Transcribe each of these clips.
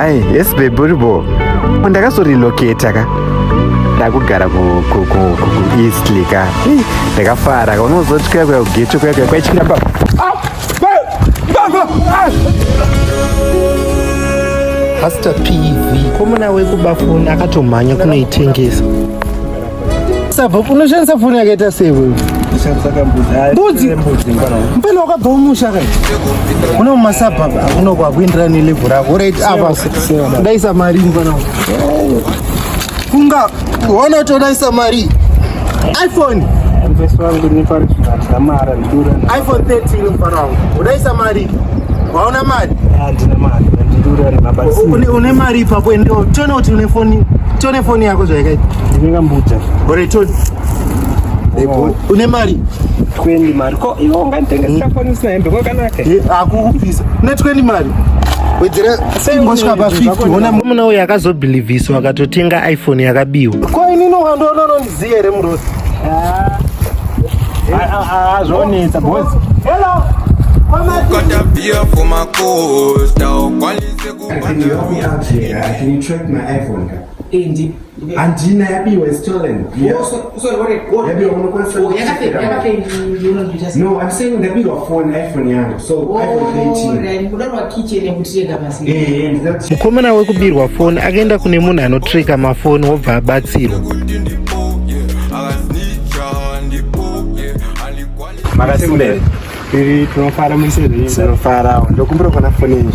Hi, yes babe, uribo. Ndakazorelocata ka. Ndakugara ku ku ku ku ku Eastleigh ka. Hey, Ndakafara ka. Unozoti kuya kuya kugeto kuya kuya kwaityira pa. Pastor PV komana wekuba foni akatomhanya kunoitengesa. Sabva unoshandisa foni yakaita sei wewe? Mbudzi. Mpena wakabva umusha kai. Kuna mumasabhabha akuno kwakuenderana nelevel rako. Alright apa. Ndaisa mari mfana. Kunga waona kuti udaisa mari. iPhone. iPhone 13 mfana wangu. Udaisa mari. Waona mari? Une mari ipapo ende tione kuti une foni. Tione foni yako zvayakaita. Alright, tione. Une mari? 20 mari ko iwe unganditengesera foni usina hembe kwakanaka. Akukupisa. Une 20 mari. Wedzera ingosvika pa 50 ona muna uyu akazobhilivhiswa akatotenga iPhone yakabiwa. Ko inini ukandiona unondiziva here murosi? Zvonetsa boys. Hello. Got a beer for my coast. Ukwanise Can you help me out here? Can you track my iPhone? Indi. Handina yabiwa is stolen. Yeah. Sorry, what? What? Yabiwa unokwanisa Oh, yakafe No, I'm saying ndabiwa phone iPhone yangu. So iPhone 13. Right, kuda rwa kitchen yekutireka basi. Eh, ndinoti Mukomana wekubirwa foni akaenda kune munhu anotreka mafoni wobva abatsirwa. kuti ndipo yeah akasnicha ndipo yeah andikwali makasimbe. Tiri tinofara muri sei zvenyu? Tinofara. Ndokumbira kuona foni yenyu.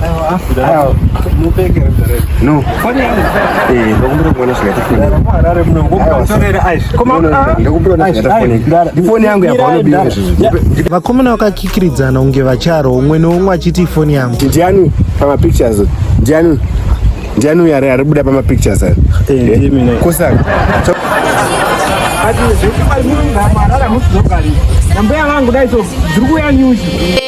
Aiwa, mupekere mdara. No. Foni yangu. Eh, ndokumbira kuona zvakaita foni. Harare muno ngokutorera aizvi. No, no, no, ndokumbira kuona zvakaita foni. Ndifoni yangu yabva unobiwa izvozvo. Vakomana vakakikiridzana kunge vacharwa umwe neumwe achiti foni yangu. Ndiani pamapictures? Ndiani? Ndiani uyu ari ari kubuda pamapictures ayo? Eh, ndimi ne. Kosaka. Ati zvekuti muri muharare hamusi kuzogarika. Nambuya vangu dai so dziri kuuya nyuchi.